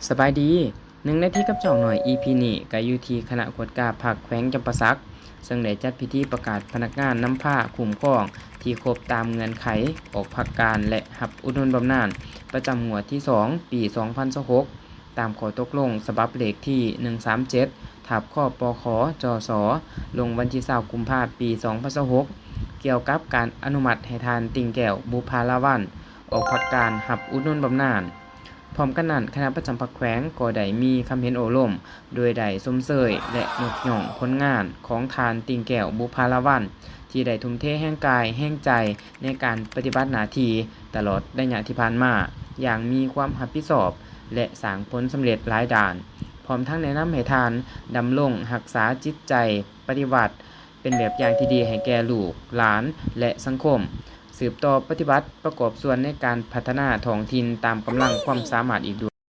ສະບາຍດີ, ໜຶ່ງນາທີກັບຊ່ອງນ້ອຍ ອີພີນີ້ກໍຢູ່ທີ່ຄະນະກວດກາພັກແຂວງຈຳປາສັກ ເຊິ່ງໄດ້ຈັດພິທີປະກາດພະນັກງານນຳພາຄຸ້ມຄອງທີ່ຄົບຕາມເງື່ອນໄຂອອກພັກການ ແລະ ຮັບອຸດໜູນບຳນານປະຈຳງວດທີສອງ ປີສອງພັນຊາວຫົກ ຕາມຂໍ້ຕົກລົງສະບັບເລກທີໜຶ່ງສາມເຈັດ ທັບ ຄປຄ ຈສ ລົງວັນທີຊາວ ກຸມພາ ປີສອງພັນຊາວຫົກ ກ່ຽວກັບການອະນຸມັດໃຫ້ທ່ານ ຕິ່ງແກ້ວ ບຸບຜາລາວັນ ອອກພັກການຮັບອຸດໜູນບຳນານ. ພ້ອມກັນນັ້ນ, ຄະນະປະຈຳພັກແຂວງກໍໄດ້ມີຄຳເຫັນໂອ້ລົມ ໂດຍໄດ້ຊົມເຊີຍ ແລະ ຍົກຍ້ອງຜົນງານຂອງທ່ານ ຕິ່ງແກ້ວ ບຸບຜາລາວັນ ທີ່ໄດ້ທຸ່ມເທແຮງກາຍແຮງໃຈໃນການປະຕິບັດໜ້າທີ່ຕະຫຼອດໄລຍະທີ່ຜ່ານມາຢ່າງມີຄວາມຮັບຜິດຊອບ ແລະ ສ້າງຜົນສຳເລັດຫຼາຍດ້ານ, ພ້ອມທັງແນະນຳໃຫ້ທ່ານດຳລົງຮັກສາຈິດໃຈປະຕິວັດ ເປັນແບບຢ່າງທີ່ດີໃຫ້ແກ່ລູກ, ຫຼານ ແລະ ສັງຄົມ, ສືບຕໍ່ປະຕິບັດປະກອບສ່ວນໃນການພັດທະນາທ້ອງຖິ່ນຕາມກຳລັງຄວາມສາມາດອີກດ້ວຍ.